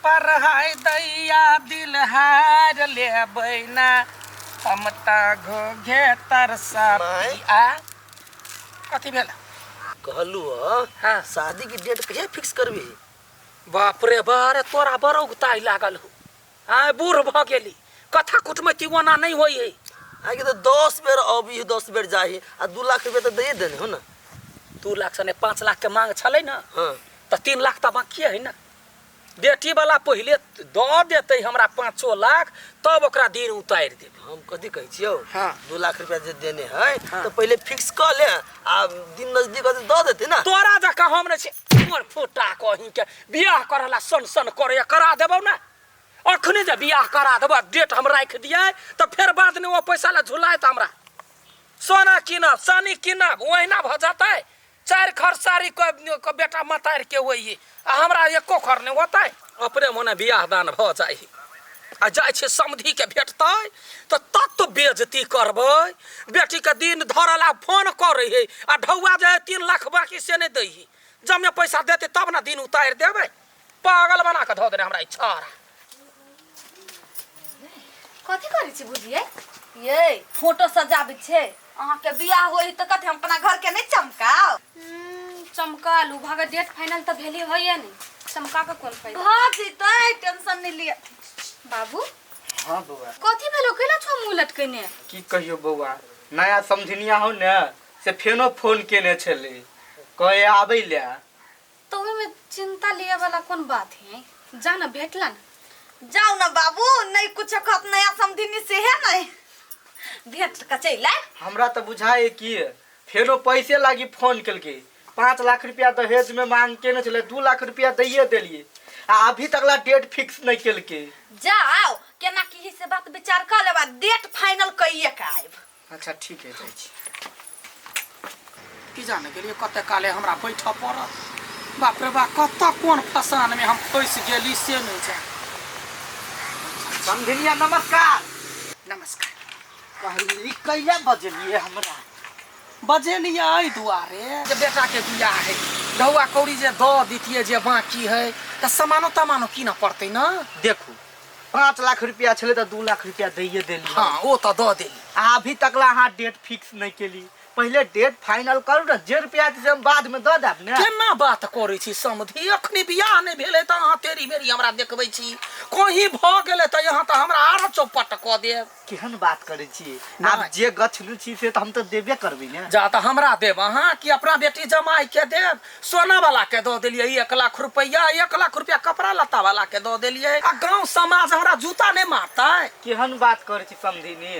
पर हाय दैया दिल हार लेबै ना हम तऽ घोघे तरसा माय। आ कथी भेल कहलू हाँ। शादी के डेट कहिया फिक्स करबी बाप रे बा अरे तोरा बड़ उगताई लागल हो आय बूढ़ भऽ गेली कथा कुटमैती ओना नहि होइ है आगे तो 10 बेर अबी 10 बेर जाही आ 2 लाख रुपया तो दे देने हो ना। 2 लाख से नहि, 5 लाख के मांग छलै ने। तऽ 3 लाख तऽ बाकिए है ने। बेटी वाला पहिले दऽ देतै हमरा 5 लाख, तब ओकरा दिन उतारि देबै। हम कथी कहै छियौ? 2 लाख रुपया जे देने है, तो पहिले फिक्स कऽ ले आ दिन नजदीक होतै दऽ देतै ना। तोरा जकाँ हम नहि छी मोर फूटा कहीं के बियाह करला सन सन करे। करा देबौ ने अखने, जे बियाह करा देबौ, डेट हम राखि दियै तऽ फेर बाद में ओ पैसा ला झुलायत हमरा। सोना कीनब, चानी कीनब, ओहिना भऽ जेतै। चारि खर साड़ी के बेटा मतारि के होई आ हमरा एको खर नहि होतै। अपने मने बियाह दान भऽ जाइ आ जाइ छै समधीके भेटतै तऽ तत बेजती करबै। बेटीके दिन धरल आ फोन करै है आ ढौआ जे है 3 लाख बाकी से नहि दै है। जमे पैसा देतै तब ने दिन उतारि देबै। पागल बना कऽ धऽ देने हमरा ई छाड़ा। कथी करै छी बुझिए? ये फोटो सजाबै छै। अहाँके बियाह होई तऽ कथी हम अपना घर के नहि चमकाओ? चमका लू भागा, डेट फाइनल तऽ भेली होइए नहि, चमका के कोन फायदा? भऽ जेतै, टेंशन नहि लिअ। बाबू। हाँ बौआ। कथी भेलो? कैला छो मुँह लटकेने? की कहियो बौआ, नया समझनिया हो ने से फेनो फोन केने छलै, कहे आबै ले। तऽ ओहिमे चिंता लिए वाला कोन बात है? जा ना, भेटला ना। जाउ ने बाबू, नहि कुछ कहत नया समधिनी से है नहीं भेट के चलि आयब। हमरा तऽ बुझाए कि फेनो पैसे लागी फोन केलकै। 5 लाख रुपया दहेज में मांग केने छलै, 2 लाख रुपया दैये देलियै आ अभी तक ला डेट फिक्स नहीं केलकै। जाउ, केना की से बात विचार कऽ लेब आ डेट फाइनल कइए के आयब। अच्छा ठीक है, जाइ छी। की जाने गेलियै कते काले हमरा बैठऽ पड़त। बाप रे बा, कतऽ कोन फसानमे हम फँसि गेली से नहि जान। समधिनिया, नमस्कार। नमस्कार। कहली कैला बजलियै हमरा? बजेलियै एहि दुआरे जे बेटाके बियाह है, ढौआ कौड़ी जे दऽ दितियै जे बाकी है तऽ समानो तमानो कीनऽ पड़तै ने। देखू, 5 लाख रुपया छलै तऽ 2 लाख रुपया दैये देली। हँ, ओ तऽ दऽ देली। आ अभी तक ला अहाँ डेट फिक्स नहीं केली। पहिले डेट फाइनल करू ने, जे रुपया हेतै से हम बाद में दऽ देब ने। केना बात करै छी समधि? अखनी बियाह नहि भेलै तऽ अहाँ तेरी मेरी हमरा देखबै छी। कहीं भऽ गेलै तऽ यहाँ तऽ हमरा आरो चौपट कऽ देब। केहन बात करै छी आब? नहि। जे गछलू छी से तऽ हम तऽ देबे करबै ने। जा तऽ हमरा देब अहाँ कि अपना बेटी जमाई के देब? सोना वाला के दऽ देलियै 1 लाख रुपैआ, 1 लाख रुपैआ कपड़ा लत्ता वाला के दऽ देलियै आ गाँव समाज हमरा जूता नहि मारतै? केहन बात करै छी समधिनी?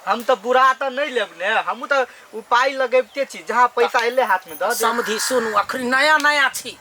हम तऽ बुरा तऽ नहि लेब ने। हमहूँ तऽ उपाय लगैबते छी, जहाँ पैसा एलै हाथ में दऽ देब। समधि सुनू, अखनी नया नया छी,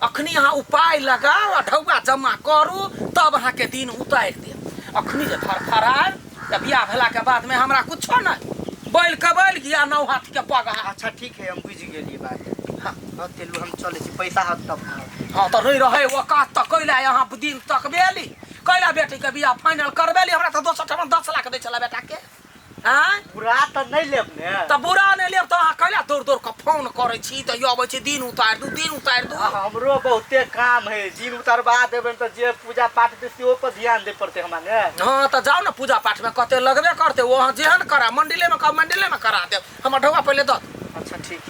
अखनी अहाँ उपाय लगाउ आ ढौआ जमा करू, तब अहाँके दिन उतारि देब। अखनी जे फरफरायब तऽ बियाह भेलाके बादमे हमरा कुछो नहि, बैल के बैल गिया नौ हाथ के पगहा। अच्छा ठीक है, हम बुझि गेलियै बात। हाँ तेलू, हम चलै छी, पैसा हत तब कहब। हाँ तऽ नहि रहै औकात तऽ कैला अहाँ दिन तकबेली? कैला बेटीके बियाह फाइनल करबेली? हमरा तऽ दोसर ठाम 10 लाख दै छलै बेटाके आँय। बुरा तऽ नहि लेब ने? तऽ बुरा नहि लेब तऽ अहाँ कैला दौड़ दौड़ कऽ फोन करै छी तऽ अबै छी, दिन उतारि दू, दिन उतारि दू? हमरो बहुते काम है। दिन उतारबा देबै तऽ जे पूजा पाठ हेतै सेहो पर ध्यान दै पड़तै हमरा ने। हाँ तऽ जाउ ने, पूजा पाठमे कते लगबे करतै। ओ अहाँ जेहन करा मंडिलेमे कहब, मंडिलेमे करा देब। हमर ढौआ पहिले दऽ दू। अच्छा ठीक।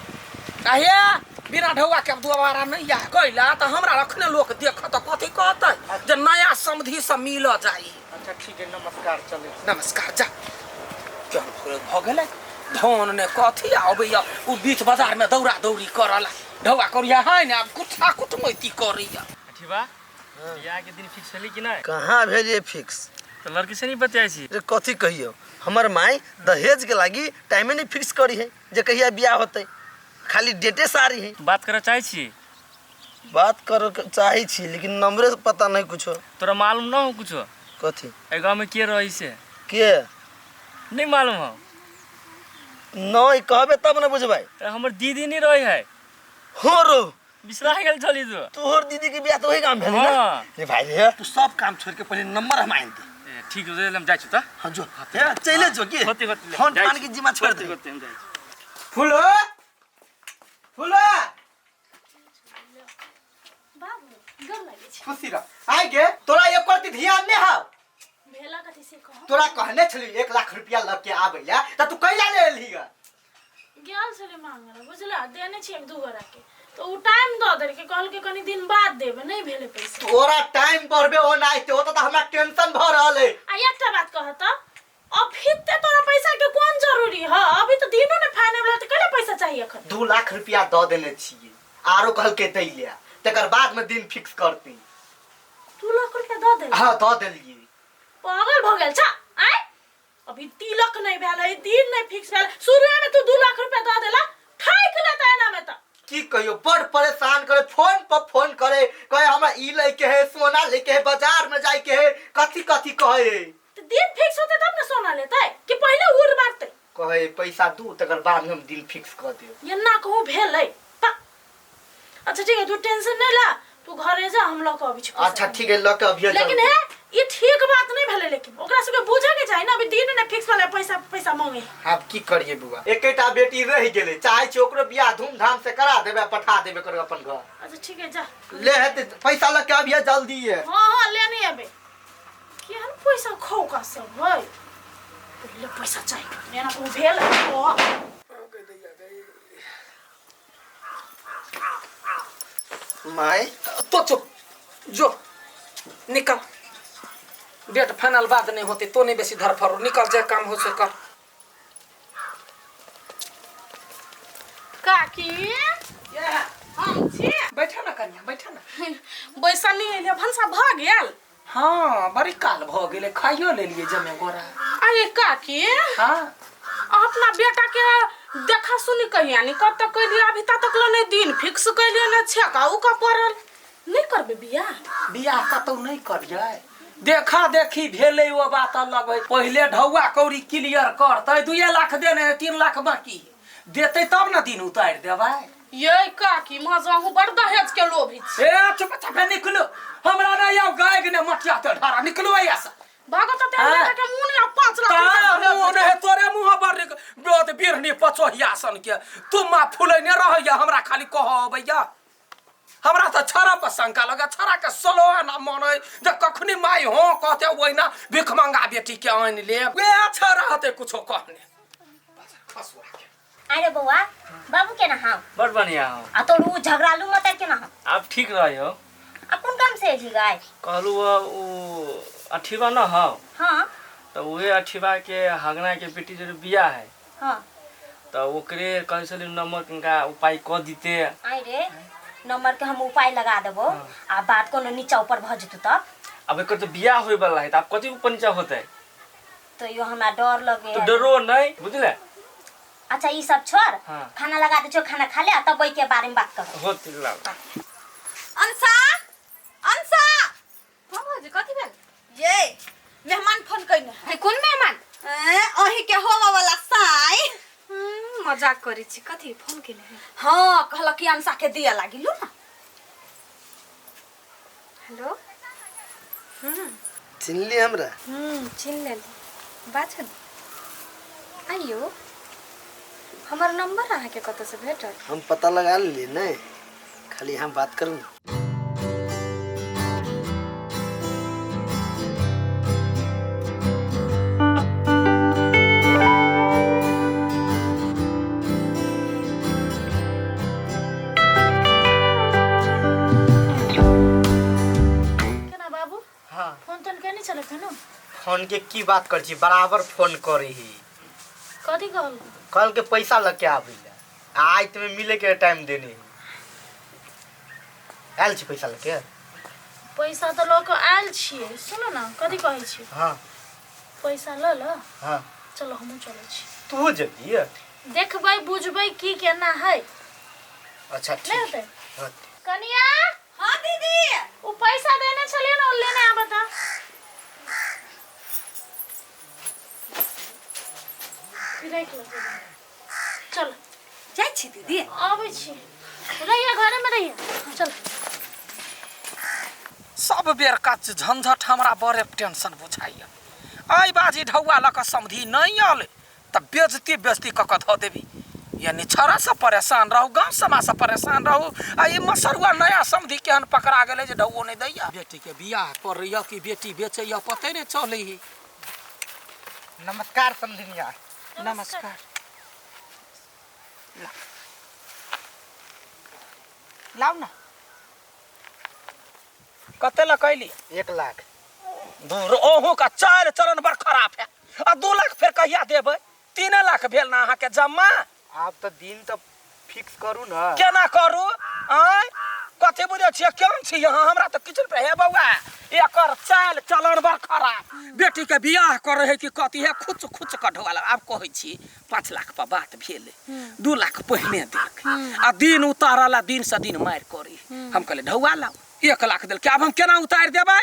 आ हे, बिना ढौआ के दोबारा नहि आय। कैला तऽ हमरा अखने लोक देखत तऽ कथी कहतै जे नया समधि से मिल जाई। अच्छा ठीक है, नमस्कार, चलै छी। नमस्कार, जा। केहन भऽ गेलै धन ने कथी अबैया ओ बीच बाजारमे दौड़ा दौड़ी करल ढौआ करिया है ने, आब कुठा कुटमैती करैया। अठीबा, बियाह के दिन फिक्स भेलै कि नहि? कहाँ भेलिए फिक्स। तऽ लड़की से नहीं बतियाइ छी? रे कथी कहियो, हमर माय दहेज के लागी टाइमे नहीं फिक्स करी है जे कहिया बियाह होतै, खाली डेटे सारी है। बात करऽ चाहै छी? बात कर चाहे छी, लेकिन नंबरे से पता नहीं कुछो। तोरा मालूम न हो कुछो? कथी? एहि गाँव में के रही से। के? नहीं मालूम हो? नहीं, कहबे तब न बुझबै। तऽ हमर दीदी नहीं रही है। हो रो। बिसरा गेल छली तू? तोहर दीदी के बियाह तो वही गाँव भेल ने? हाँ। रे भाई रे, तू सब काम छोड़ के पहले नंबर हम आइन दे। ए, ठीक हो, हम जाइ छी तऽ। हाँ जो, हे, चले जो की होते होते फोन जाइ पान छी। के जिम्मा छोड़ दे। होते होते हम जाइ छी। फूलो, फूलो। बाबू, गोर लागै छी। खुशी रह। आइ गे तोरा एको रत्ती ध्यान नहि हौ? भेला कथी से कहू। तोरा कहने छली 1 लाख रुपया लऽ के आबै ला, तऽ तू कैला ले एलही ग? गेल छलै मांगे ला, बुझला? देने छी एक दू गोरा के, तऽ ओ टाइम दऽ देलकै, कहलकै कनी दिन बाद देबै, नहि भेलै पैसा। तोरा टाइम बढ़बे ओना आइते ओतऽ तऽ हमरा टेंशन भऽ रहल अइ। आ एकटा बात कह तऽ, अभी ते तोरा पैसा के कोन जरूरी ह? अभी तऽ दिनो ने फाइनल भेलै, तऽ कैला पैसा चाहिए अखन? 2 लाख रुपया दऽ देने छियै, आरो कहलकै दै ले, तकर बाद में दिन फिक्स करती। 2 लाख रुपया दऽ देली? हाँ दऽ देलियै। पागल भऽ गेल छा आय? अभी तिलक नहीं भेल है, दिन नहीं फिक्स भेल, शुरुए में तू 2 लाख रुपया दऽ देला, ठैक लेता एना में। तऽ की कहियो, बड़ परेशान करे, फोन पर फोन करे, कहे हमरा ई लै के है, सोना लै के है, बाजार में जाय के है, कथी कथी कहे। तऽ दिन फिक्स होते तब ने सोना लेतै कि पहिले उड़ मारतै? कहे पैसा दू, तकर बाद में हम दिन फिक्स कऽ देब। एना कहूँ भेलै? अच्छा ठीक है, तू टेंशन नहीं ला, तू घरे जा, हम लऽ कऽ अबै छी पैसा। अच्छा ठीक है, लऽ के अभिये। लेकिन जल्दी। हे, ई ठीक बात नहीं भेलै, लेकिन ओकरा सबके बुझे के चाही ना, अभी दिन ने फिक्स वाला पैसा पैसा मांगे। आब की करिए बुआ, एकेटा बेटी रहि गेलै, चाहे छी ओकरो बियाह धूमधाम से करा देबै आ पठा देबै कर अपन घर। अच्छा ठीक है, जा। ले हेतै पैसा लऽ के अभिये जल्दी है। हाँ हाँ, ले नहीं अबे। केहन पैसा खौका सब है, पहिले पैसा चाहिए, एना कहूँ भेल। ओ माय तो चुप जो, निकल। डेट फाइनल बाद नहीं होते तो नहीं बेसी धरफड़, निकल जाए, काम हो से कर। काकी हम छी। बैठा ना कन्या, बैठा ना। बैसल नहीं एलियै, भनसा भऽ गेल? हाँ बड़ी काल भऽ गेलै, खाइयो लेलियै जमे गोरा। अरे काकी, हाँ अपना बेटा के देखा सुनी कहिया नहीं कब तक कैलियै, अभी तक ल नहीं दिन फिक्स कैलियै, ने छेका उका पड़ल, नहीं करबै बियाह? बियाह कतौ नहीं करियै, देखा देखी भेलै ओ बात अलग है। पहिले ढौआ कौड़ी क्लियर करतै, 2 लाख देने है, 3 लाख बाकी देतै तब ने दिन उतारि देबै। ये काकी मजा हूँ, बड़ दहेज के लोभी छी। ए चुप चुप निकलो, हमरा नहीं आउ गाय ने मटिया ते ढारा, निकलो ऐसा से। भागो तो तेरे हाँ। बेटा के मुंह नहीं, 5 लाख ता रुपया दहेज मुंह नहीं, तोरे मुंह पर बहुत बिरनी पचोहिया सन के तुम माँ फुलैने रहैया, हमरा खाली कह अबैया। हमरा तऽ छड़ा पर शंका लगा, छड़ा के सलोआ ना मन है जे कखनी माई हो कहते ओहिना भिख मंगा बेटी के आनि ले, वे छड़ा हते कुछो कहने खसुआ के। अरे बौआ, बाबू केना हौ? बड़ बढ़िया हौ। आ तोर उ झगड़ालू मत केना हौ? आब ठीक रहे हो। आ कोन काम से एलही गाय? कहलू उ अठीबा न हौ? हाँ। तो उहे अठीबा के हगना के बेटी जरे बियाह है। हाँ। तो ओकरे कहै छली नंबर किनका उपाय क दिते। आइ रे, नंबर के हम उपाय लगा देबो। हाँ। आ बात कोनो नीचा ऊपर भ जेतौ तब? अब एकर तो बियाह होय वाला है, त आब कथी ऊपर नीचा होतै? तो यो हमरा डर लगे। तो डरो नहीं, बुझले? अच्छा ई सब छोड़, हाँ। खाना लगा दे छो, खाना खा ले आ तब ओइ के बारे में बात करब। होत ला। अंसा, अंसा। हाँ भौजी, कथी भेल? ये मेहमान फोन कइने है। कोन मेहमान? अही के होवा वाला साई। मजाक करै छी, कथी फोन केने है? हाँ कहलक कि अंसा के दिया लागिलु ना। हेलो। चिन्हली हमरा? चिन्ह लेली। बाजू आइयो, हमर नंबर अहाँके कतऽ से भेटल? हम पता लगा लेली ने, खाली हम बात करू। केना बाबू? हाँ। फोन तोन केने छलै फेनो? फोन के की बात कर छी, बराबर फोन करे ही। कथी कहल? कल के पैसा लऽ के आबै ला, आइ तुम्हें मिले के टाइम देने ही। आयल छी पैसा लऽ के? पैसा तऽ लऽ के आयल छियै। सुनू ना, कथी कहै छी? हाँ। पैसा लऽ ल। हाँ। चलो हमहूँ चलै छी। तू जल्दी देखबै बुझबै की केना है। अच्छा ठीक नहीं होतै? होतै। कनिया। हाँ दीदी। ओ पैसा देने छलियै ने, ओ लेने आबऽ तऽ। राखि लो। चल जाइ छी दीदी। आबै छी, रहिया घरे में रहिया। चल। सब बेर का झंझट हमरा बड़े टेंशन बुझाइया। आइ बाजी ढौआ लऽ कऽ समधी नहीं आले तऽ बेजती बेजती कऽ कऽ धऽ देबी। यानी छड़ा से परेशान रहू, गाँव समाज से परेशान रहू, आ ई मसरुआ नया समधि केहन पकड़ा गेलै जे ढौओ नहि दैया। बेटी के बियाह करैया कि बेटी बेचैया पते नहि चलै है। नमस्कार समधिनिया। नमस्कार। लाउ ना। कते लऽ कैली? 1 लाख। दूर ओहू का चारि चरण बड़ खराब है। आ 2 लाख फेर कहिया देबै? 3 लाख भेल ना अहाँके जमा। आब तऽ दिन तऽ फिक्स करू ना। केना करू? आँय कथी बुझै छियै, केहन छी अहाँ? हमरा तऽ किछु नहि। हे बौआ, एकर चालि चलन बड़ खराब। बेटी के बियाह करै है कि कथी है, खुच खुच कऽ ढोआ। आब कहै छी 5 लाख पर बात भेल, 2 लाख पहिने देलकै आ दिन उतारल आ दिन से दिन मारि करी। हम कहलियै ढौआ लाउ, 1 लाख देलकै, आब हम केना उतारि देबै?